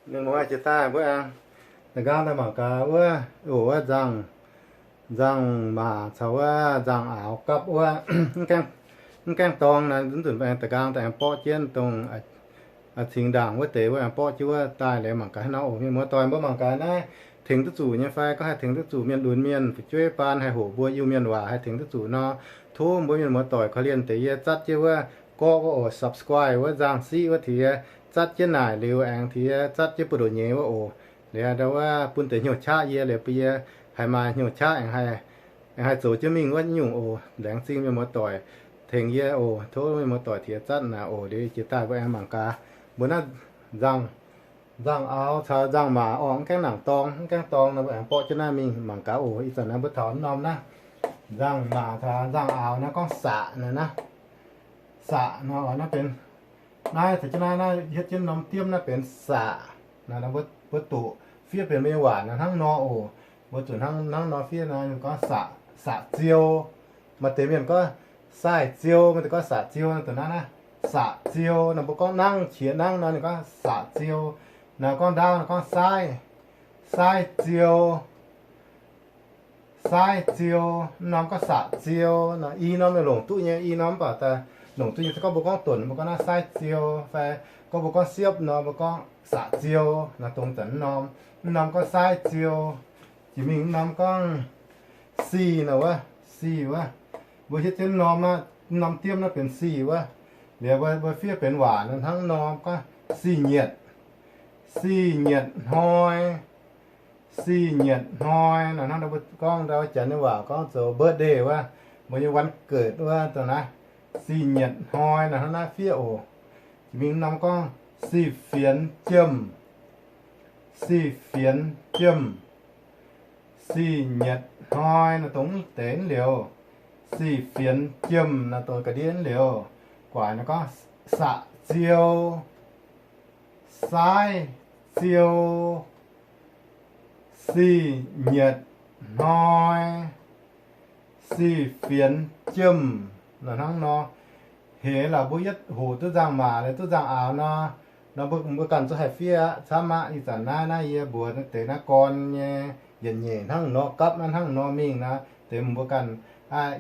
Mienh muoz jiex daaih mbuo aengx da'nqaang daaih mangc gaax wuov, oc, wuov nzangc, nzangc-maac caux wuov nzangc-aaux gapv wuov, mv gaengh dorng naaiv, nzunc aengx da'nqaang daaih aengx borqv jienv dongh cingx ndaangc wuov deix wuov aengx borqv jienv wuov daaih liuz mangc gaax haaix nor oc. Mienh muoz doic mbuo mangc gaax naaiv tengx duqv zuqc nyei fai gorngv haih tengx duqv zuqc mienh lunx mienh fu'jueiv baan haih hoqc mbuo Iu-Mienh waac haih tengx duqv zuqc nor, tov mbuo mienh muoz doic korv-lienh deix yie zatv jienv wuov gorqv wuov oc, subscribe wuov nzangc siqv wuov tiex, zatv jienv naaic liuz aengx tiex zatv jienv buoz-ndoqv nyeiz wuov oc. Liuz ndau wuov bun deix hnyouv qaqv yie liuz bun yie haiz maaih hnyouv qaqv aengx haih zoux jienv mingh wuov nyungc oc. Laengz zingh mienh muoz doic tengx yie oc. Tov mienh muoz doic tiex zatv naaic oc. Liuz jiex daaih mbuo aengx mangc gaax mbuo naaiv nzangc, nzangc-aaux caux nzangc-maac orqc, mv gaengh nangc dorng, mv gaengh dorng nor mbuo aengx borqv jienv naaiv mingh mangc gaax oc. Ih zanc naaiv mbuo taux norm naaiv nzangc-maac caux nzangc-aaux naaiv gorngv saqc naaiv, saqc nor naaiv benx, naaiv caux jienv naaiv, naaiv hietv jienv norm diemv naaiv benx saqc. Naaiv mbuo doqc fiev benx mbuo nyei waac naaiv hnangv nor oc. Mbuo zuqc hnangv, hnangv nor fiev nor gorngv saqc, saqc ziou. Maaih deix mienh gorngv saaiv ziou, maaih deix gorngv saqc ziou nor dongh naaiv naaiv, saqc ziou. Naaiv mbuo gorngv nangv, qiex nangv nor ninh gorngv saqc ziou. Naaiv gorngv ndaauv nor gorngv saaiv, saaiv ziou, saaiv ziou. Mv norm gorngv saqc ziou. Naaiv i norm longc duqv nyei, i norm mv baac daaih longc duqv nyei. Se gorngv mbuo gorngv donc mbuo gorngv naaiv saaiv ziou, fai gorngv mbuo gorngv siepv nor mbuo gorngv saqc ziou. Naaiv dongh zanc mv norm, mv norm gorngv saaiv ziou. Jiex mingh mv norm gorngv sic nor wuov, sic wuov. Mbuo hietv jienv norm aqv, mv norm diemv naaiv benx sic wuov. Liuz mbuo, mbuo fiev benx waac nor hnangv norm gorngv sic nyietc, sic nyietc hnoi, sic nyietc hnoi nor hnangv mbuo gorngv ndau janx nyei waac gorngv zoux birthday wuov, mbuo nyei วันเกิด wuov dongh naaiv, sic nyietc hnoi nor hnangv naaiv fiev oc. Jiex mingh norm gorngv sic fienx jiem, sic fienx jiem, sic nyietc hnoi nor dongh deix liuz, sic fienx jiem nor dongh ga'ndiev liuz, guaax nor gorngv saqc ziou, saaiv ziou, sic nyietc hnoi, sic fienx jiem nor hnangv nor. Heix laaix mbuo yietv hoqc duqv nzangc-maac, duqv nzangc-aaux nor, nor mbuo, mbuo ganh zuqc haih fiev aqv. Camv aqv, ih zanc naaiv, naaiv yie mbuox deix naaiv gorn nyei yietc nyeic hnangv nor gapv naaiv hnangv nor mingh nor, deix mbuo ganh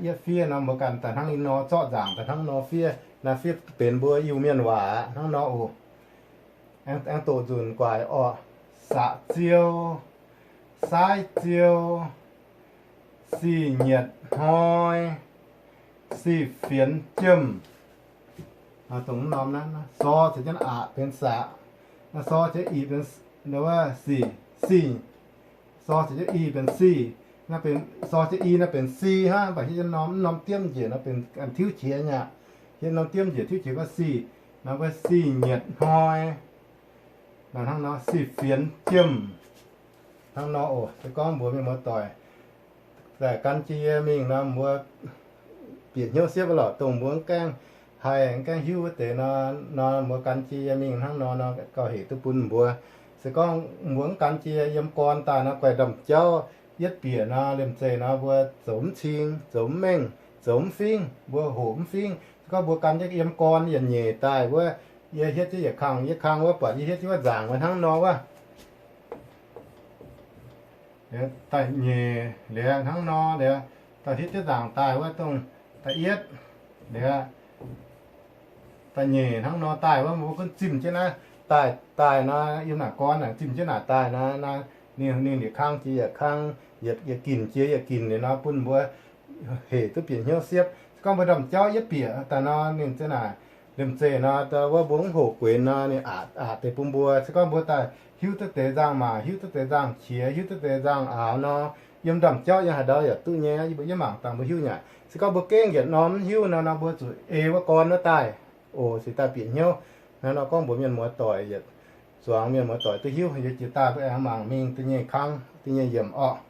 yietv fiev nor mbuo ganh daaih hnangv ih nor zorqv nzaangc daaih hnangv nor fiev, naaiv fiev benx mbuo Iu-Mienh waac aqv hnangv nor oc. Aengx doqc nzunc guaix orqc, saqc ziou, saaiv ziou, sic nyietc hnoi, sic fienx jiem. Dongh norm naaiv, sor caux jienv aqc benx saqc, sor caux i benx sic, sor caux jienv i benx sic, sor caux i naaiv benx si hnangv, mv baac hietv norm, norm diemv njiec nor benx ganh tiuv qiex nyei aqv. Hietv norm diemv njiec tiuv qiex gorngv sic, nor mbuo sic nyietc hnoi, nor hnangv nor sic fienx jiem. Hnangv nor oc, se gorngv mbuox mienh muoz-doic daaih gan jienv yie mingh nor, mbuo bieqc hnyouv siepv lorqc, dongh mbuo mv gaengh haih mv gaengh hiuv wuov deix nor, nor mbuo gan jienv yie mingh hnangv nor, nor gauh hec duqv bun mbuo. Se gorngv mbuo mv gan jienv yie yiem gorn daaih nor, guaix ndamv-jauv yietv bieqc nor, liemh zeih nor mbuo zoux mv cing, zoux mv mengh, zoux mv fingv, mbuo hoqc mv fingv. Se gorngv mbuo gan jienv yiem gorn yietc nyeic daaih wuov, yie hietv jienv yietc kang, yietc kang wuov buatc yie hietv jienv wuov nzaangc wuov hnangv nor wuov. Daaih nyeic liuz hnangv nor liuz, daaih hietv jienv nzaangc daaih wuov dongh da'yietv liuz, da'nyeic hnangv nor daaih wuov, mbuo gunv zimh jienv naaiv daaih, daaih nor, yiem naaic gorn naaic zimh jienv naaic daaih nor, ninh, ninh yietc kang jiex yietc kang, yietc, yietc ginc jiex yietc ginc liuz nor bun mbuo hec duqv bieqc hnyouv siepv. Se gorngv mbuo ndamv-jauv yietv bieqc daaih nor, ninh za'naaic liemh zeih nor, wuov mbuo mv hoqc guenx nor, ninh aqc, aqc deix bun mbuo. Se gorngv mbuo daaih hiuv duqv deix nzangc-maac, hiuv duqv deix nzangc-qiex, hiuv duqv deix nzangc-aaux nor, yiem ndamv-jauv yiem haaix ndau yaac duqv nyei, yie mbuo yietv mangc dangh mbuo hiuv nyei aqv. Se gorngv mbuo gengh yietc norm mv hiuv nor, nor mbuo zuqc ei wuov gorn wuov daaih oc, cingx daaih bieqc hnyouv. Hnangv nor gorngv mbuox mienh muoz-doic yietc zuangx mienh muoz-doic duqv hiuv. Yie jiex daaih mbuo aengx mangc mingh da'nyeic kang, da'nyeic yiemc orqc.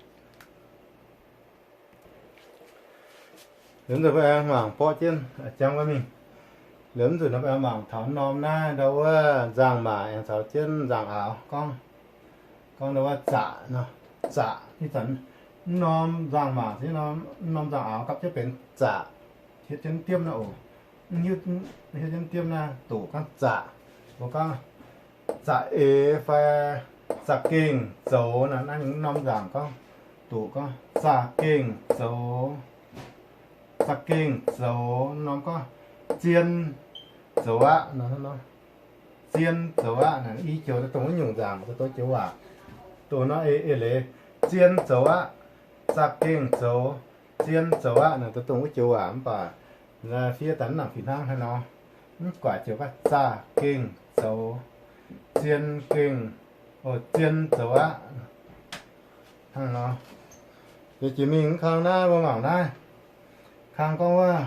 Liuz nzunc mbuo aengx mangc borqv jienv jangv wuov mingh. Liuz nzunc mbuo aengx mangc taux norm naaiv ndau wuov nzangc-maac aengx caux jienv nzangc-aaux gorngv, gorngv ndau wuov zaqc nor, zaqc. Ih zanc mv norm nzangc-maac, mv norm nzangc-aaux gapv jienv benx zaqc. Hietv jienv diemv naaiv oc. Hietv jienv diemv naaiv doqc gorngv zaqc. Mbuo gorngv za'eix fai za'gengh zoux naaiv, naaiv ninh norm nzaangc gorngv, doqc gorngv za'gengh zoux, za'gengh zoux norm gorngv zien zoux aqv. Zien zoux aqv naaiv i joux daaih dongh wuov nyungc nzaangc daaih dongh joux waac, dongh nor eix leiz, zien zoux aqv, za'gengh zoux, zien zoux aqv naaiv daaih dongh wuov joux waac mv baac fiev daaih mv nangc fih hnangv haaix nor. Mv guaaic joux gorngv za'gengh zoux, zien gengh, o, zien zoux aqv. Hnangv nor, yie jiex mingh mv kang naaiv mbuo mangc naaiv, kang gorngv wuov,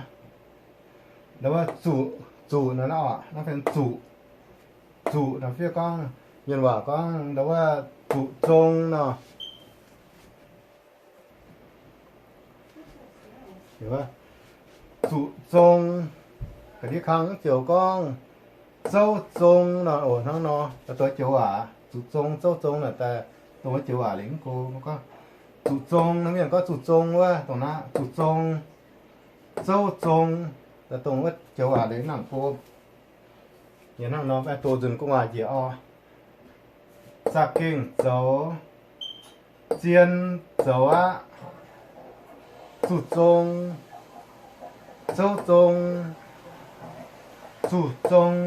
ndau wuov zuqc, zuqc naaiv, naaiv fai zuqc, zuqc naaiv fiev gorngv, mienh waac gorngv ndau wuov zuqc zong nor. Zuqc zong, ga'ndiev kang mv ziouc gorngv zouv zong nor, oc, hnangv nor, daaih dongh joux waac, zuqc zong, zouv zong naaic daaih dongh joux waac liuz mv go, gorngv zuqc zong, mienh gorngv zuqc zong wuov, dongh naaiv zuqc zong, zouv zong, daaih dongh wuov joux waac liuz nangc go. Yie hnangv nor doh nzunc gu'nguaaz njiec oc. Za'gengh zoux, zien zoux aqv, zuqc zong, zouv zong, zuqc zong,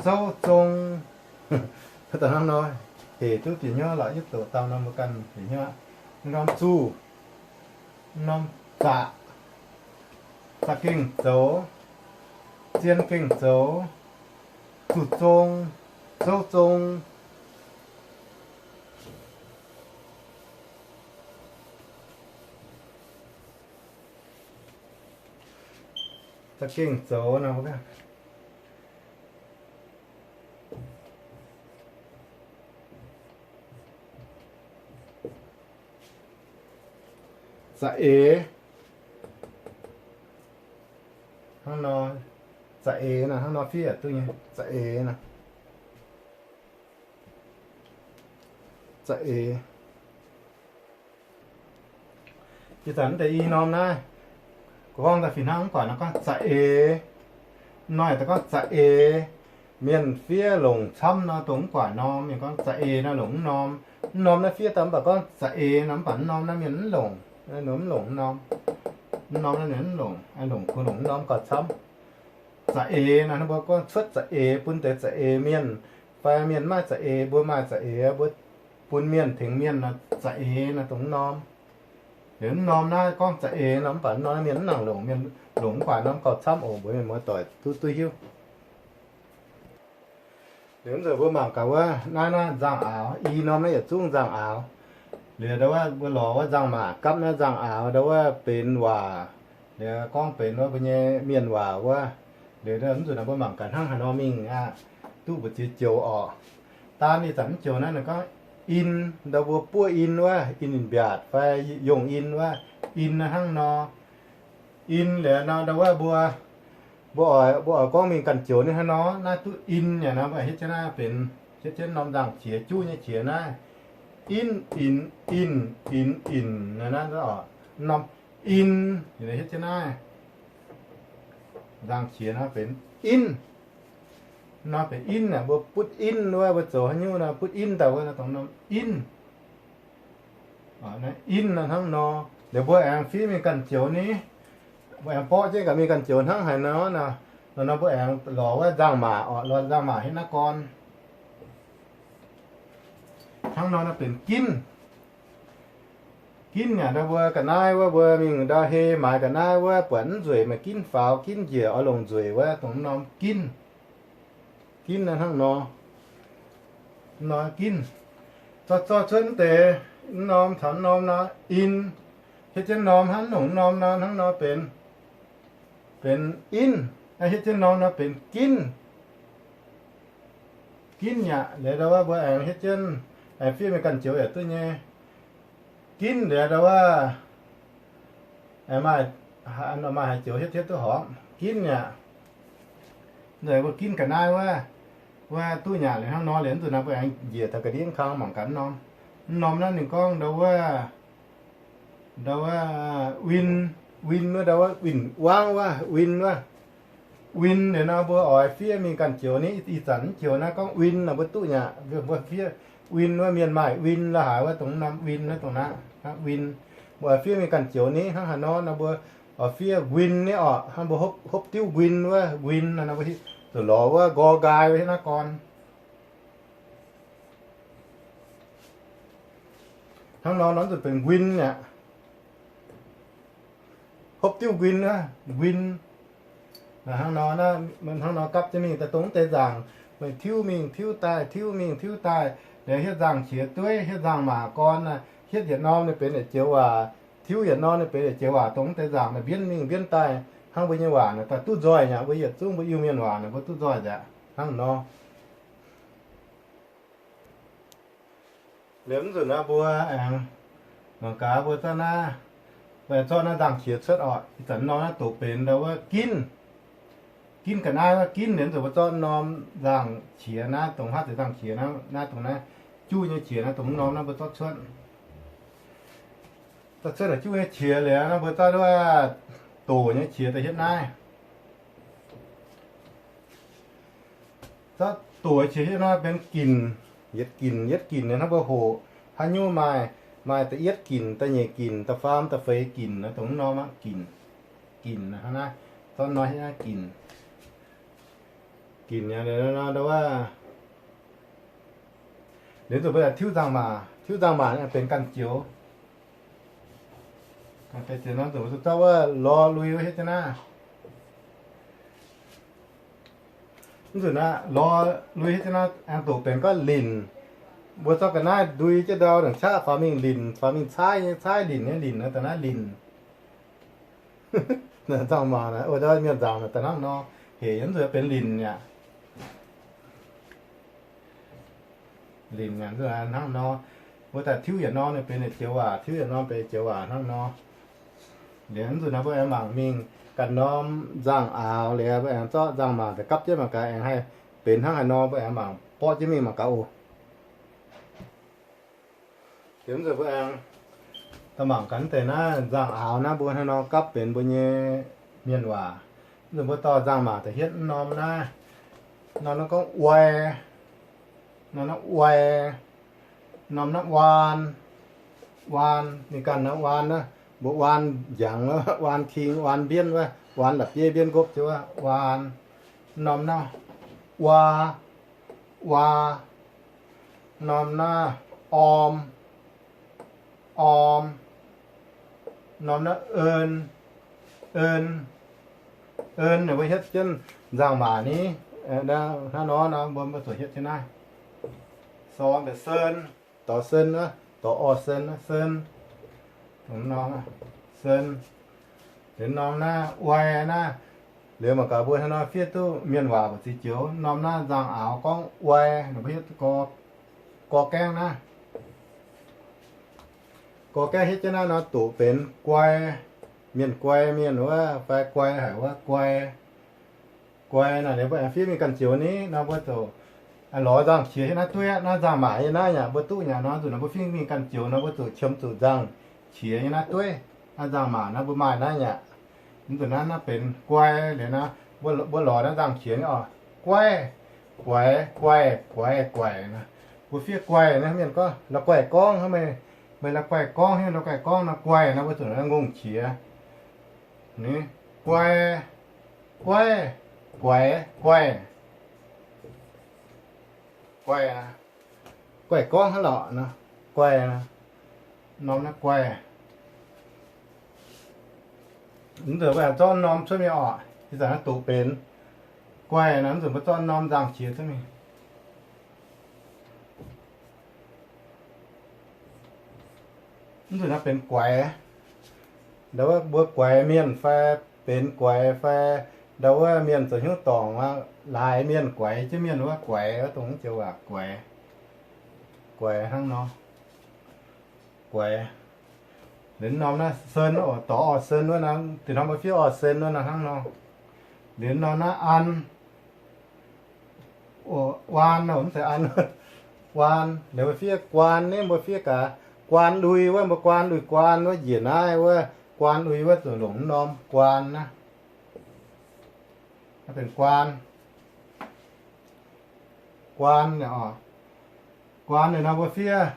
zouv zong. Hnangv nor, hec duqv bieqc hnyouv lorqc, yie doqc dauh nor mbuo ganh bieqc hnyouv. Norm zuqc, norm zaqc, za'gengh zoux, zien gengh zoux, zuqc zong, zouv zong. Za'gengh zoux nor, za'eix. Hnangv nor, za'eix naaiv, hnangv nor fiev duqv nyei, za'eix naaiv. Za'eix. Ih zanc deix i norm naaiv, gorngv daaih fih hnangv mv guaax nor gorngv za'eix. Hnoi daaih gorngv za'eix. Mienh fiev longc camv nor dongh mv guaax norm, mienh gorngv za'eix nor longc mv norm. Mv norm naaiv fiev daaih mv baac gorngv za'eix nor mv baac mv norm naaiv mienh mv longc, mv longc mv norm. Mv norm naaiv mienh mv longc, longc kuh longc mv norm gauh camv. Za'eix naaiv mbuo gorngv cuotv za'eix bun deix za'eix mienh, fai mienh maaih za'eix mbuo maaih za'eix, mbuo bun mienh tengx mienh nor za'eix nor dongh mv norm. Liuz mv norm naaiv gorngv za'eix nor mv baac mv norm naaiv mienh mv nangc longc, mienh longc mv guaax norm gauh camv oc, mbuox mienh muoz-doic duqv duqv hiuv. Liuz mv nzunc mbuo mangc gaax wuov naaiv, naaiv nzangc-aaux, i norm naaiv yietc zungv nzangc-aaux. Liuz ndau wuov mbuo lorz wuov nzangc-maac gapv naaiv nzangc-aaux ndau wuov benx waac, liuz gorngv benx wuov mbuo nyei mienh waac wuov. Liuz mv nzunc naaiv mbuo mangc gaax hnangv haaix nor mingh aqv, duqv mbu'ziex joux orqc. Daan ih zanc mv joux naaiv ninh gorngv in, ndau mbuo buov in wuov, in mbiaatc fai yongh in wuov, in naaiv hnangv nor. In liuz nor ndau wuov mbuo, mbuo oix, mbuo oix gorngv mingh ganh joux ninh hnangv nor, naaiv duqv in yaac nor mbuo hietv jienv naaiv benx, hietv jienv norm nzangc qiex juqv nyei qiex naaiv. In, inc, inc, inc, inc, naaiv, naaiv, naaiv, norm in, hietv jienv naaiv nzangc qiex nor benx in. Nor benx in aqv, mbuo butv in wuov, mbuo zoux haaix nyungc nor butv in daaih wuov, dongh norm in. In nor hnangv nor, liuz mbuo aengx fiev mingh ganh joux ni, mbuo aengx borqv jienv gaax mingh ganh joux hnangv haaix nor, nor, nor mbuo aengx lorz wuov nzangc-maac orqc, lorz nzangc-maac hietv naaiv gorn. Hnangv nor naaiv benx ginv. Ginv yaac ndau mbuo ga'naaiv wuov, mbuo mingh ndau hei maaiz ga'naaiv wuov, buatc mv nzueic maaih ginv faaux ginv njiec oix longc nzueic wuov, dongh mv norm ginv. Ginv naaiv hnangv nor, mv norm ginv. Zorqv zorqv cuotv mv deix mv norm caux mv norm nor, in. Hietv jienv norm hnangv longc mv norm nor, hnangv nor benx, benx inv. Hietv jienv norm nor benx ginv. Ginv yaac liuz ndau wuov mbuo aengx hietv jienv, aengx fiev mingh ganh joux yaac duqv nyei. Ginv liuz ndau wuov, aengx maaih, maaih haaix joux hietv jienv duqv horpc. Ginv yaac, mbuo ginv ga'naaiv wuov, wuov duqv nyanc liuz hnangv nor liuz, mv nzunc naaiv mbuo aengx njiec taux ga'ndiev kang mangc gaax mv norm. Mv norm naaiv ninh gorngv ndau wuov, ndau wuov, win, win wuov, ndau wuov win-wangv wuov, win wuov. Win liuz nor mbuo oix fiev mingh ganh joux ni, ih zanc mv joux naaiv gorngv win nor mbuo duqv nyei aqv. Mbuo fiev win wuov, mienh maaih win la'haaix wuov, dongh norm win naaiv, dongh naaiv win. Mbuo oix fiev mingh ganh joux ni, hnangv haaix nor nor mbuo oix fiev win ni orqc. Hnangv mbuo hopv diuv win wuov, win nor mbuo zuqc lorz wuov nqor nqaai wuov hietv naaiv gorn. Hnangv nor nor zuqc benx win aqv. Hopv diuv win wuov, win. Hnangv nor, hnangv nor gapv jienv mingh daaih dongh deix nzaangc, meih tiuv mingh tiuv daaih, tiuv mingh tiuv daaih, liuz hietv nzaangc qiex dueiv, hietv nzaangc maac gorn, hietv yietc norm ninh benx yietc joux waac, tiuv yietc norm ninh benx yietc joux waac, dongh deix nzaangc naaic mbienv mingh mbienv daaih, hnangv mbuo nyei waac naaic daaih duqv nzoih aqv. Mbuo yietc zungv mbuo Iu-Mienh waac naaic mbuo duqv nzoih nzengc aqv. Hnangv nor. Liuz mv nzunc naaiv mbuo aengx mangc gaax mbuo zorqv naaiv, mbuo zorqv naaiv nzaangc qiex cuotv orqc. Ih zanc norm naaiv doqc benx ndau wuov ginv. Ginv ga'naaiv wuov ginv liuz nzunc mbuo zorqv norm nzaangc qiex naaiv, dongh haav deix nzaangc qiex naaiv, naaiv dongh naaiv juqv nyei qiex naaiv, dongh norm naaiv mbuo zorqv cuotv. Zorqv cuotv naaic juqv nyei qiex liuz naaiv mbuo zorqv wuov doqc nyei qiex daaih hietv naaiv. Zorqv doqc qiex hietv naaiv benx ginc, yietc ginc yietv ginc naaiv mbuo hoqc haaix nyungc maaih, maaih da'yietv ginc, da'nyeic ginc, da'faam, da'feix ginc, dongh norm ginc, ginc hnangv naaiv, zorqv norm hietv naaiv ginc. Ginc ndau wuov, liuz nzunc mbuo tiuv nzangc-maac, tiuv nzangc-maac benx ganh joux. Nzunc mbuo zorqv wuov lorz lui wuov hietv jienv naaiv. Mv nzunc naaiv lorz lui hietv jienv naaiv aengx doqc benx gorngv linc. Mbuo zorqv ga'naaiv ndui jienv ndau ndongc qaqv faaux mingh linc, faaux mingh caaiv nyei caaiv, linc nyei linc, da'naaiv linc. Nzangc-maac naaic, o, mienh nzangc naaic da'hnangv nor, hec yie mv nzueic benx linc aqv. Linc hnangv nor, mbuo daaih tiuv yietc norm ninh benx yietc joux waac, tiuv yietc norm benx yietc joux waac hnangv nor. Liuz mv nzunc naaiv mbuo aengx mangc mingh ganh norm nzangc-aaux liuz mbuo aengx zorqv nzangc-maac daaih gapv jienv mangc gaax aengx haih benx hnangv haaix nor, mbuo aengx mangc borqv jienv mingh mangc gaax oc. Liuz mv nzunc mbuo aengx daaih mangc gaax deix naaiv nzangc-aaux naaiv mbuo hnangv nor gapv benx mbuo nyei mienh waac. Mv nzunc mbuo dorh nzangc-maac daaih hietv norm naaiv, norm naaiv gorngv uai, norm naaiv uai, norm naaiv waan, waan, ninh ganh naaiv waan, mbuo waan njangc wuov, waan king, waan mbienv wuov, waan la'bieiv mbienv nqopv jienv wuov waan. Norm naaiv waa, waa, norm naaiv orm, orm, norm naaiv en, en, en, mbuo hietv jienv nzangc-maac ni, hnangv nor nor mbuo, mbuo zuqc hietv jienv naaiv. Sorn, sen, dorh sen, dorh orv sen, sen, sen. Liuz norm naaiv uai naaiv, liuz mangc gaax mbuo hnangv nor fiev duqv mienh waac mbu'ziex joux. Norm naaiv nzangc-aaux gorngv uai, mbuo hietv gorx gaengv naaiv. Gorx gaengv hietv jienv naaiv nor doqc benx guai, mienh guai mienh wuov fai guai haic wuov guai. Guai naaic liuz mbuo aengx fiev mingh ganh joux ni nor mbuo zuqc lorz nzangc-qiex hietv naaiv dueiv aqv. Naaiv nzangc-maac nyei naaiv yaac mbuo duqv nyei nor, nzunc naaiv mbuo fiev mingh ganh joux nor mbuo zuqc qiemx zuqc nzangc-qiex nyei naaiv dueiv. Naaiv nzangc-maac naaiv mbuo maaih naaiv yaac, mv nzunc naaiv naaiv benx guai liuz nor, mbuo lorz naaiv nzangc-qiex ni oc. Guaiv, guaix, guaih, guaix, guaic. Mbuo fiev guaih naaiv mienh gorngv la'guaih gorngv hnangv, meih la'guaih gorngv, la'guaih gorngv nor guaih nor mbuo zuqc naaiv ngongh qiex. Guai, guaiv, guaix, guaih. Guaih, guaih gorngv hnangv lorqc nor, guaih, norm naaiv guaih. Mv nzunc mbuo aengx zorqv norm cuotv mingh oc. Ih zanc naaiv doqc benx guaih nor, mv nzunc mbuo zorqv norm nzangc-qiex cuotv mingh. Mv nzunc naaiv benx guaix. Ndau wuov mbuo guaix mienh fai benx guaix fai, ndau wuov mienh zoux hnyouv dorngc, laaix mienh guaix jienv mienh wuov guaix, wuov dongh joux waac guaix. Guaix hnangv nor. Guaix. Liuz norm naaiv sen, dorh orv sen wuov, diuh hnoi mbuo fiev orv sen wuov nor hnangv nor. Liuz norm naaiv an, waan, mv zeiz an, waan. Liuz mbuo fiev guaan ni, mbuo fiev gaax guaan lui wuov, mbuo guaan lui guaan wuov, njiec naaiv wuov guaan lui wuov zuqc longc norm guaan naaiv. Naaiv benx guaan. Guaan, guaan naaiv nor mbuo fiev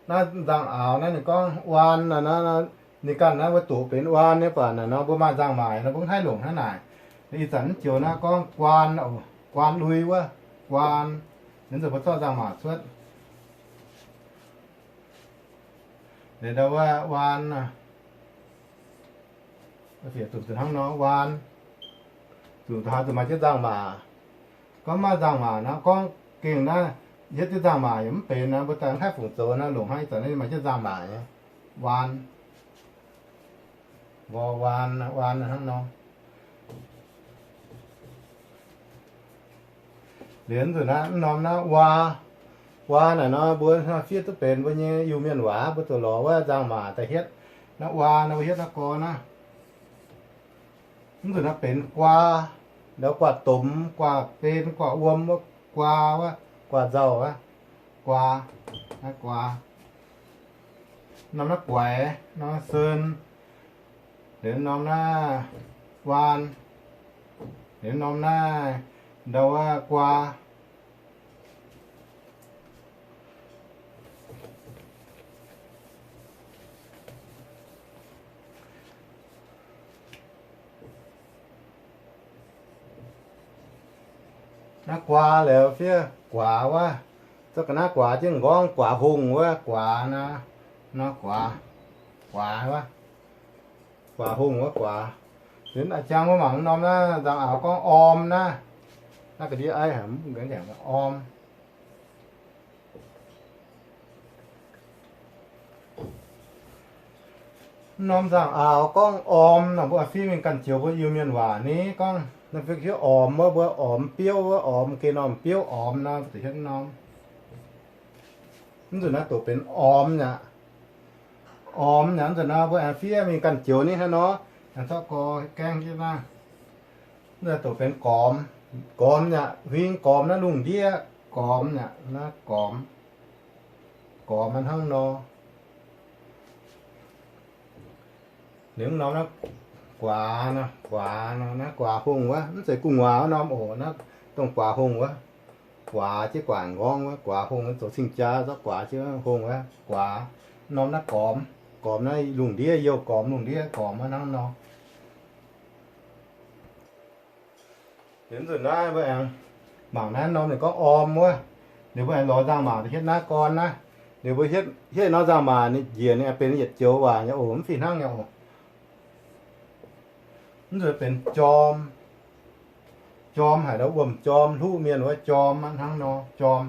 naaiv nzangc-aaux naaiv ninh gorngv waan naaiv, ninh ganh naaiv mbuo doqc benx waan nyei baac naaiv nor mbuo maaih nzangc-maac nor mbuo mv haih longc hnangv naaic. Ih zanc mv joux naaiv gorngv guaan, guaan lui wuov, guaan. Ninh nzunc mbuo zorqv nzangc-maac cuotv. Liuz ndau wuov waan, zuqc hnangv nor waan, zuqc haaix zuqc maaih jienv nzangc-maac. Gorngv maaih nzangc-maac nor gorngv gengh naaiv hietv jienv nzangc-maac yaac mv benx nor mbuo daaih mv haih fungc zoux nor longc hnangv ih zanc naaiv maaih jienv nzangc-maac nyei. Waan, wo, waan, waan hnangv nor. Liuz nzunc naaiv mv norm naaiv waa, waa naaic nor mbuo fiev duqv benx mbuo nyei Iu-Mienh waac, mbuo zuqc lorz wuov nzangc-maac daaih hietv. Naaiv waa nor mbuo hietv naaiv gorn naaiv. Mv nzunc naaiv benx guaa, ndau guaa domx, guaa ben, guaa wuom wuov, guaa wuov, guaa nzauh wuov, guaa, naaiv guaa. Norm naaiv guaix, norm naaiv sen, liuz norm naaiv waan, liuz norm naaiv ndau wuov guaa. Naaiv guaa liuz fiev guaax wuov, zorqv ga'naaiv guaax jienv m'nqorngv guaax hungh wuov guaax naaiv, nor guaax, guaax wuov, guaax hungh wuov guaax. Liuz a'jang wuov mangc norm naaiv nzangc-aaux gorngv orm naaiv, naaiv ga'ndiev aiv haic, orm. Mv norm nzangc-aaux gorngv orm nor mbuo fiev mingh ganh joux mbuo Iu-Mienh waac ni gorngv, naaiv fiev hiuv ormx wuov, mbuo ormx biouv wuov, ormx geh norm biouv ormx nor, zuqc hiuv norm. Mv nzunc naaiv doqc benx ormx nyaqv. Ormx nyaqv nzunc nor mbuo aengx fiev mingh ganh joux ni hnangv nor, aengx zorqv gorx gaengv jienv naaiv. Mv nzunc doqc benx gormx. Gormx nyaqv, huing gormx naaiv lungh ndiev gormx nyaqv, naaiv gormx. Gormx hnangv nor. Liuz mv norm naaiv guaax nor, guaax nor, naaiv guaax hungh wuov, mv zeiz gu'nguaaz wuov norm oc, naaiv dongh guaax hungh wuov. Guaax jienv guaax m'nqorngv wuov, guaax hungh wuov, zoux cing-jaa zorqv guaax jienv hungh wuov, guaax. Mv norm naaiv gormx, gormx naaiv lungh ndiev, youh gormx lungh ndiev gormx wuov hnangv nor. Liuz nzunc naaiv mbuo aengx mangc naaiv norm ninh gorngv orm wuov. Liuz mbuo aengx lorz nzangc-maac hietv naaiv gorn naaiv. Liuz mbuo hietv, hietv norm nzangc-maac ninh njiec ninh aengx benx yietc joux waac nyei oc, mv fih hnangv nyei oc. Mv nzunc benx jorm. Jorm haic ndau, wuom jorm, hluqv mienh wuov jorm hnangv nor, jorm.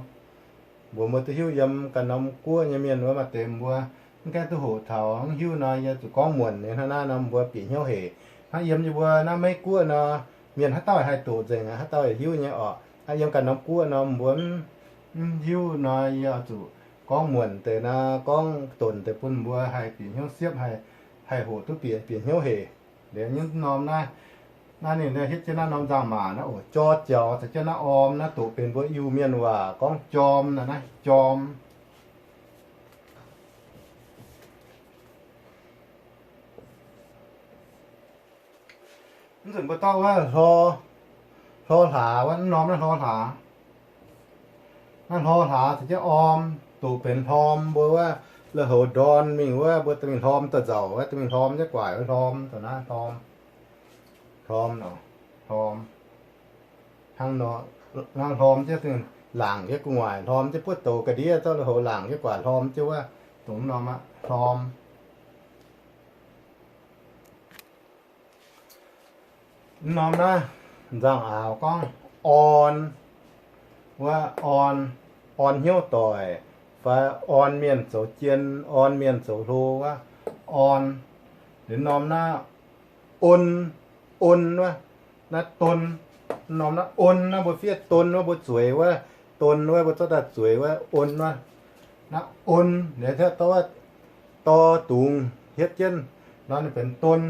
Mbuox mbuo duqv hiuv yiem ganh norm guoqv nyei mienh wuov maaih deix mbuo mv gaengh duqv hoqc taux, mv hiuv nor yie zuqc gorngv muonc nyei hnangv naaiv nor mbuo bieqc hnyouv hec. Hnangv yiem yie mbuo naaiv Meiv Guoqv nor, mienh haaix dauh haih doqc nzengc, haaix dauh yaac hiuv nyei orqc. Hnangv yiem ganh norm guoqv nor mbuo mv hiuv nor yie oix zuqc gorngv muonc deix nor, gorngv donc deix bun mbuo haih bieqc hnyouv siepv, haih hoqc duqv bieqc, bieqc hnyouv hec. Liuz nyungc norm naaiv, naaiv ninh hietv jienv naaiv norm nzangc-maac naaiv oc, jor jaux caux jienv naaiv orm naaiv doqc benx mbuo Iu-Mienh waac gorngv jorm naaiv, naaiv jorm. Mv nzunc mbuo dorh wuov hlo, hlo hlaax wuov, mv norm naaiv hlo hlaax. Naaiv hlo hlaax caux jienv orm doqc benx hlorm. Mbuo wuov la'houx ndorn mingh wuov, mbuo dorh mingh hlorm da'nzauc wuov, dorh mingh hlorm jienv guaic wuov hlorm, dongh naaiv hlorm. Hlorm, hlorm. Hnangv nor, hlorm jienv laangc jienv gu'nguaaic, hlorm jienv buov douz ga'ndiev, zorqv la'houx laangc jienv guaic hlorm jienv wuov, dongh norm aqv, hlorm. Mv norm naaiv nzangc-aaux gorngv orn, wuov orn, orn hnyouv doic, fai orn mienh zoux jien, orn mienh zoux hlo wuov, orn. Liuz norm naaiv on, on wuov, naaiv don. Norm naaiv on naaiv mbuo fiev don wuov, mbuo zueiz wuov, don wuov, mbuo zorqv daaih zueiz wuov, on wuov. Naaiv on liuz dor, dor dungz hietv jienv nor ninh benx don.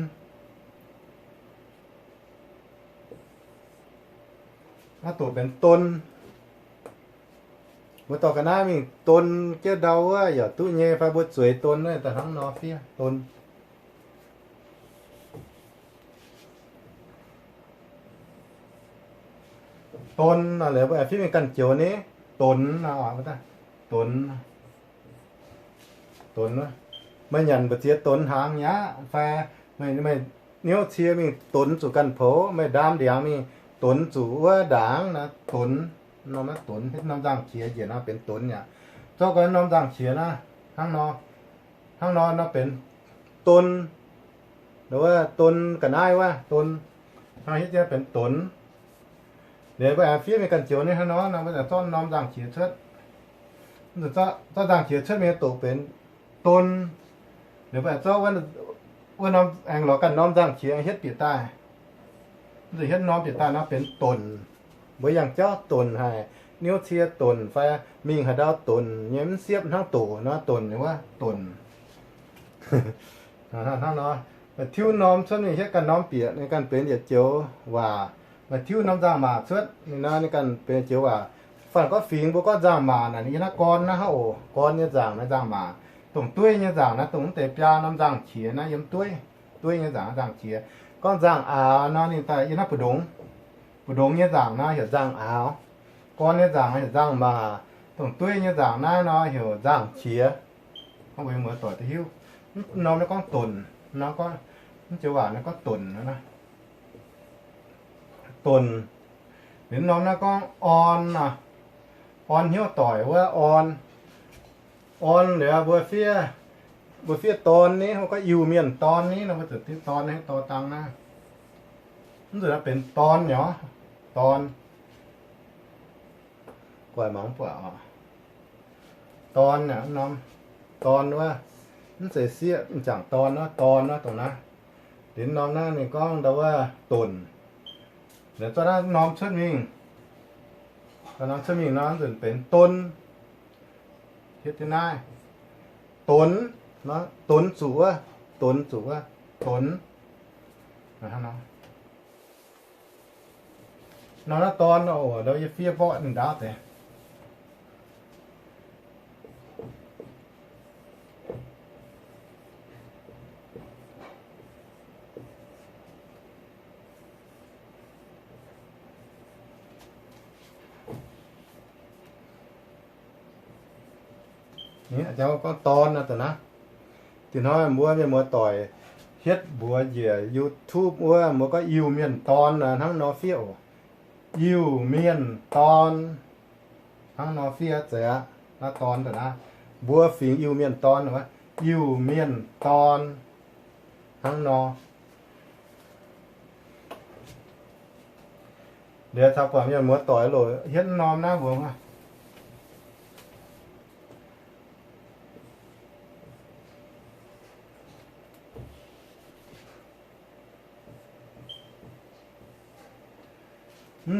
Naaiv doqc benx don. Mbuo dorh ga'naaiv mingh don jienv ndau wuov yaac duqv nyei, fai mbuo zueiz don wuov daaih hnangv nor fiev don. Donx, liuz mbuo aengx fiev mingh ganh joux ni, donx, donx, donx. Meih nyanc mbu'ziex donx hnaangx mi'aqv fai? Meih, meih niouv cie mingh donx zuqc ganh poux, meih ndaam ndiangx mingh donx zuqc wuov ndaangc naaiv, donx. Norm naaiv donx, norm nzangc-qiex njiec nor benx donx aqv. Zorqv gau norm nzangc-qiex naaiv, hnangv nor, hnangv nor nor benx don, wuov don ga'naaiv wuov don, hnangv hietv jienv benx donx. Liuz mbuo aengx fiev mingh ganh joux ni hnangv nor, mbuo aengx zorqv norm nzangc-qiex cuotv, zorqv nzangc-qiex cuotv mingh doqc benx don. Liuz mbuo aengx zorqv wuov norm aengx lorz ganh norm nzangc-qiex hietv bieqc daaih. Mv zuqc hietv norm bieqc daaih nor benx donx. Mbuo yangh jauv donx haic, niouv cie donx fai mingh haaix ndau donx nyei, mv siepv hnangv doqc nor, donx nyei wuov donx. Hnangv nor, meih tiuv norm cuotv mingh hietv ganh norm bieqc, ninh ganh benx yietc joux waac. Meih tiuv norm nzangc-maac cuotv ninh nor, ninh ganh benx joux waac. Faanh gorngv fingx mbuo gorngv nzangc-maac naaic, ninh yiem naaiv gorn naaiv hnangv oc. Gorn nyei nzangc naaiv nzangc-maac. Dongh dueiv nyei nzangc naaiv, dongh mv deix biaa norm nzangc-qiex naaiv yiem dueiv. Dueiv nyei nzangc naaiv nzangc-qiex. Gorngv nzangc-aaux nor, ninh daaih yiem naaiv mbu'ndongx. Mbu'ndongx nyei nzangc naaiv heuc nzangc-aaux. Gorn nyei nzangc heuc nzangc-maac. Dongh dueiv nyei nzangc naaiv nor heuc nzangc-qiex. Hnangv mbuo muoz-doic duqv hiuv. Mv norm naaiv gorngv donx, mv joux waac naaiv gorngv donx. Donx. Liuz norm naaiv gorngv orn nor, orn hnyouv doic wuov orn. Orn liuz mbuo fiev, mbuo fiev dorn ni, mbuo gorngv Iu-Mienh dorn ni nor, mbuo zuqc div dorn naaiv dorh dangh naaiv. Mv zuqc naaiv benx dorn nyei, dorn. Guaix mangc buatc oc. Dorn naaiv norm, dorn wuov, mv zeiz sieqv m'jangc dorn wuov, dorn wuov dongh naaiv. Liuz norm naaiv ninh gorngv ndau wuov donx. Liuz zorqv naaiv norm cuotv mingh, norm cuotv mingh nor nzunc benx don. Hietv jienv naaiv, donx, donx zuqc wuov, donx zuqc wuov, donx. Nor naaiv dorn oc, ndau yie fiev mborqv ninh ndaauv deix. Gorngv dorn naaiv deix naaiv, dinh hnoi mbuo mienh muoz-doic hietv mbuox njiec YouTube wuov, mbuo gorngv Iu-Mienh dorn hnangv nor fiev oc. Iu-Mienh dorn hnangv nor fiev zeiz aqv. Naaiv dorn daaih naaiv, mbuo fingx Iu-Mienh dorn, Iu-Mienh dorn hnangv nor. Liuz caux buatc mienh muoz-doic loc hietv norm naaiv mbuox mv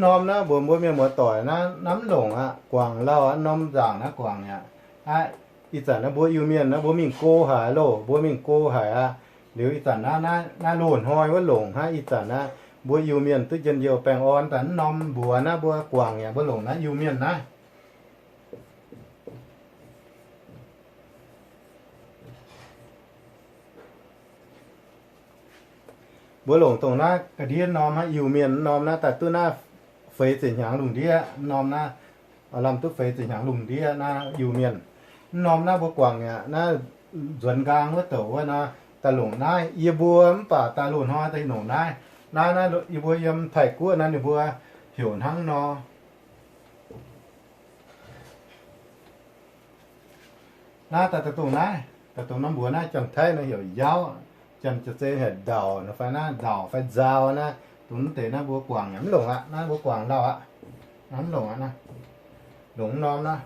norm naaiv mbuox mbuo mienh muoz-doic naaiv, naaiv mv longc aqv, guangc lauh aqv, norm nzaangc naaiv guangc aqv. Aqv, ih zanc naaiv mbuo Iu-Mienh naaiv mbuo mingh go haic loh, mbuo mingh go haic aqv. Liuz ih zanc naaiv, naaiv loz-hnoi wuov longc hnangv ih zanc naaiv, mbuo Iu-Mienh duqv njien-youh baengh orn daaih mv norm mbuox naaiv mbuo guangc aqv, mbuo longc naaiv Iu-Mienh naaiv. Mbuo longc dongh naaiv ga'ndiev norm hnangv Iu-Mienh mv norm naaiv daaih duqv naaiv feix ziepc hnyangx lungh ndiev mv norm naaiv, lamh duqv feix ziepc hnyangx lungh ndiev naaiv Iu-Mienh. Mv norm naaiv mbuo guangc aqv, naaiv nzuonx nqaang wuov douc wuov nor, daaih longc naaiv. Yie mbuo mv baac daaih loz-hnoi daaih longc naaiv. Naaiv, naaiv yie mbuo yiem Taiv-Guoqv naaiv ninh mbuo heuc hnangv nor. Naaiv daaih daaih dongh naaiv, daaih dongh norm mbuox naaiv, Janx-Taiv nor heuc yauv, Janx-Zeiz heuc ndauc nor fai naaiv, ndauc fai nzau naaiv, dongh mv deix naaiv mbuo guangc yaac mv longc aqv. Naaiv mbuo guangc lauh aqv. Naaiv mv longc aqv naaiv. Longc mv norm naaiv.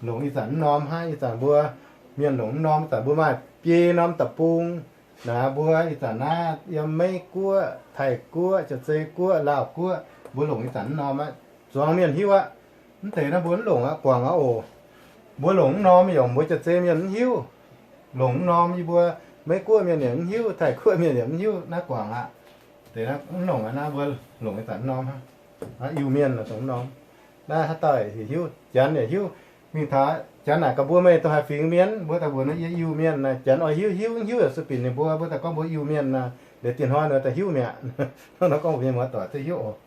Longc ih zanc mv norm hnangv. Ih zanc mbuo mienh longc mv norm, ih zanc mbuo maaih biei norm deic-bung. Naaiv mbuo ih zanc naaiv yiem Meiv-Guoqv, Taiv-Guoqv, Janx-Zeiz Guoqv, Laauh Guoqv, mbuo longc ih zanc mv norm aqv. Zuangx mienh hiuv aqv. Mv deix naaiv mbuo mv longc aqv, guangc aqv oc. Mbuo longc mv norm yaac mbuo Janx-Zeiz mienh mv hiuv. Longc mv norm yie mbuo Meiv-Guoqv mienh yaac mv hiuv, Taiv-Guoqv mienh yaac mv hiuv, naaiv guangc aqv. Deix naaiv mv longc aqv, naaiv mbuo longc ih zanc mv norm aqv. Iu-Mienh longc mv norm. Naaiv haaix dauh yaac hiuv, Janx yaac hiuv. Mingh taux Janx naaic gaax mbuo, meih dongh haaix fingx mienh? Mbuo daaih mbuox naaiv, yie Iu-Mienh naaic. Janx oix hiuv, hiuv, hiuv yaac sueih binc ninh mbuo, mbuo daaih gorngv mbuo Iu-Mienh naaic. Liuz dinh hnoi ninh daaih hiuv mi'aqv. Hnangv nor gorngv mbuox mienh muoz-doic duqv hiuv oc.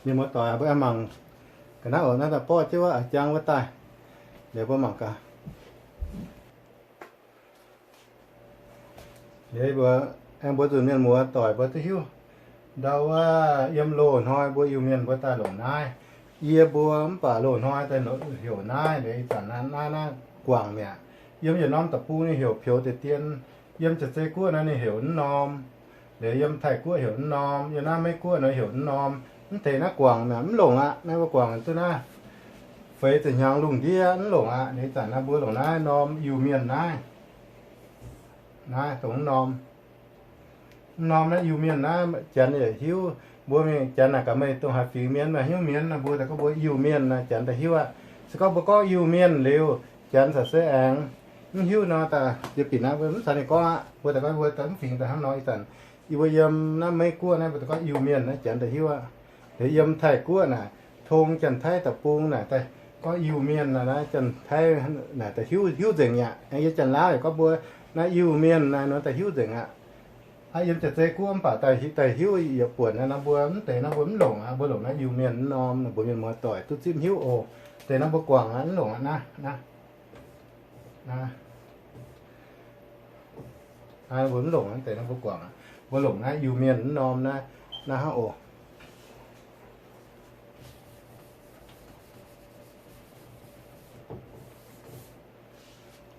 Mienh muoz-doic, mbuo aengx mangc ga'naaiv oc. Naaiv daaih borqv jienv wuov a'jang wuov daaih, liuz mbuo mangc gaax. Liuz mbuo aengx mbuox nzunc mienh muoz-doic mbuo duqv hiuv, ndau wuov yiem loz-hnoi mbuo Iu-Mienh mbuo daaih longc naaiv. Yie mbuo mv baac loz-hnoi daaih heuc naaiv. Liuz ih zanc naaiv, naaiv guangc mi'aqv. Yiem yietc norm deic-bung ninh heuc peux deix dien. Yiem Jaav-Zei Guoqv naaiv ninh heuc wuov norm. Liuz yiem Taiv Guoqv heuc wuov norm, yiem naaiv Meiv Guoqv naaiv heuc wuov norm. Mv deix naaiv guangc mi'aqv, mv longc aqv. Naaiv mbuo guangc duqv naaiv feix ziepc hnyangx lungh ndiev mv longc aqv. Liuz ih zanc naaiv mbuo longc naaiv norm Iu-Mienh naaiv. Naaiv dongh wuov norm. Wuov norm naaiv Iu-Mienh naaiv, Janx yaac hiuv. Mbuo mingh Janx naaic gaax meih dongh haaix fingx mienh, meih hnyouv mienv naaic, mbuo daaih gorngv mbuo Iu-Mienh naaic, Janx daaih hiuv aqv. Se gorngv mbuo gorngv Iu-Mienh liuz, Janx caux se aengx mv hiuv nor, daaih jiex binc naaiv mbuo mv caux ninh gorngv aqv. Mbuo daaih gorngv mbuo daaih mv fingx daaih hnangv nor. Ih zanc yie mbuo yiem naaiv Meiv Guoqv naaiv mbuo daaih gorngv Iu-Mienh naaiv, Janx daaih hiuv aqv. Liuz yiem Taiv Guoqv naaic, tong Janx-Taiv deic-bung naaic daaih gorngv Iu-Mienh naaic, Janx-Taiv naaic daaih hiuv, hiuv nzengc mi'aqv. Aengx yiem Janx-Laauv yaac gorngv mbuo naaiv Iu-Mienh naaiv nor daaih hiuv nzengc aqv. Aa, yiem Jaav-Zei Guoqv mv baac daaih hiuv yietc buonc naaiv nor, mbuo mv deix nor mbuo mv longc aqv. Mbuo longc naaiv Iu-Mienh norm, mbuo mienh muoz-doic duqv zipv hiuv oc. Deix nor mbuo guangc aqv, mv longc aqv naaiv. Naaiv mbuo mv longc aqv, deix nor mbuo guangc aqv. Mbuo longc naaiv Iu-Mienh norm naaiv, naaiv hnangv oc.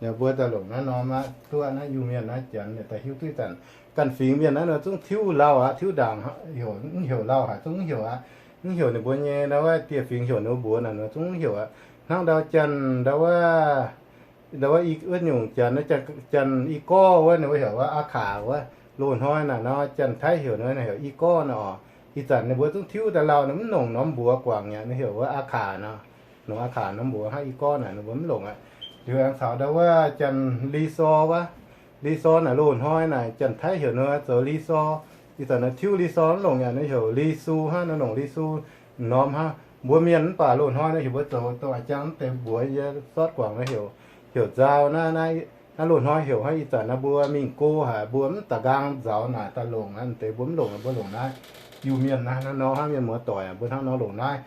Liuz mbuo daaih longc naaiv norm aqv, duqv naaiv Iu-Mienh naaiv, Janx daaih hiuv duqv. Ih zanc ganh fingx mienh naaiv nor zungv tiuv lauh aqv, tiuv ndaangc, mv heuc lauh haic, zungv mv heuc aqv. Mv heuc ninh mbuo nyei ndau wuov dieh fingx, heuc ninh mbuo mbuox naaic nor zungv mv heuc aqv. Hnangv ndau Janx, ndau wuov, ndau wuov wuov nyungc Janx, Janx i gorv wuov, ninh mbuo heuc wuov aa kaac wuov. Loz-hnoi naaic nor Janx-Taiv heuc ninh heuc i gorv naaic oc. Ih zanc ninh mbuo zungv tiuv daaih lauh nor mv longc norm mbuox guangc mi'aqv, ninh heuc wuov aa kaac nor. Longc aa kaac norm mbuox hnangv i gorv naaic ninh mbuo mv longc aqv. Liuz aengx caux ndau wuov Janx Li Sor wuov. Li Sor naaic loz-hnoi naaic Janx-Taiv heuc ninh zoux Li Sor. Ih zanc naaiv tiuv Li Sor mv longc mi'aqv, ninh heuc Li Su hnangv, ninh longc Li Su norm hnangv. Mbuo mienh mv baac loz-hnoi naaiv heuc mbuo zoux dongh a'jang mv deix mbuox yie sortv guangc naaiv heuc, heuc nzau naaiv, naaiv loz-hnoi heuc hnangv. Ih zanc naaiv mbuo mingh go haic, mbuo mv da'nqaang nzauz naaic daaih longc naaiv deix, mbuo mv longc, mbuo longc naaiv Iu-Mienh naaiv, naaiv nor hnangv, mienh muoz-doic, mbuo hnangv nor longc naaiv.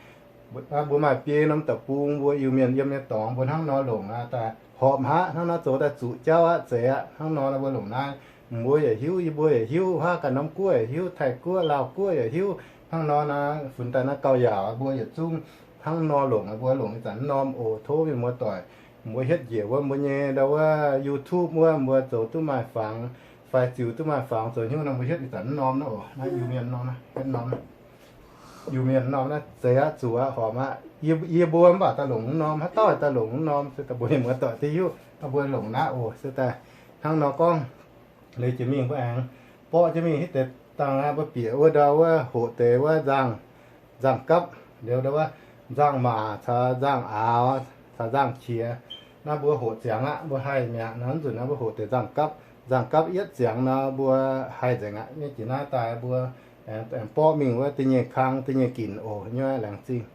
Mbuo maaih biei norm deic-bung mbuo Iu-Mienh yiem nyei dorngx mbuo hnangv nor longc aqv, daaih horpc haic, hnangv nor zoux daaih zuqc jauv aqv, zeiz aqv. Hnangv nor mbuo longc naaiv. Mbuo yaac hiuv, yie mbuo yaac hiuv, huaav ganh norm guoqv yaac hiuv, Taiv Guoqv, Laauh Guoqv yaac hiuv. Hnangv nor naaiv funx daaih naaiv gauh yaauc, mbuo yietc zungv hnangv nor longc, mbuo longc ih zanc norm oc. Tov mienh muoz-doic, mbuo hietv njiec wuov mbuo nyei ndau wuov YouTube wuov, mbuo zoux duqv maaih fangx fai ziux duqv maaih fangx zoux hnyouv nor, mbuo hietv ih zanc norm naaiv oc. Naaiv Iu-Mienh norm, hietv norm, Iu-Mienh norm naaiv zeiz aqv, zuqc aqv, horpc aqv. Yie, yie mbuo mv baac daaih longc norm, haaix dauh daaih longc norm, se daaih mbuo mienh muoz-doic duqv hiuv, mbuo longc naaiv oc. Se daaih hnangv nor gorngv, liuz jiex mingh mbuo aengx borqv jienv mingh hitv deix dangh aqv. Mbuo bieqc wuov ndau wuov hoqc deix wuov nzangh, nzangh gapv, liuz ndau wuov nzangh maac caux nzangh aaux caux nzangh qiex. Naaiv mbuo hoqc ziangx aqv, mbuo haih mi'aqv nor, nzunc naaiv mbuo hoqc deix nzangh gapv. Nzangh gapv yietv ziangx nor mbuo haih nzengc aqv. Nyei jiex naaiv daaih mbuo aengx borqv mingh wuov da'nyeic kang da'nyeic ginc oc. Nyei laengz zingh.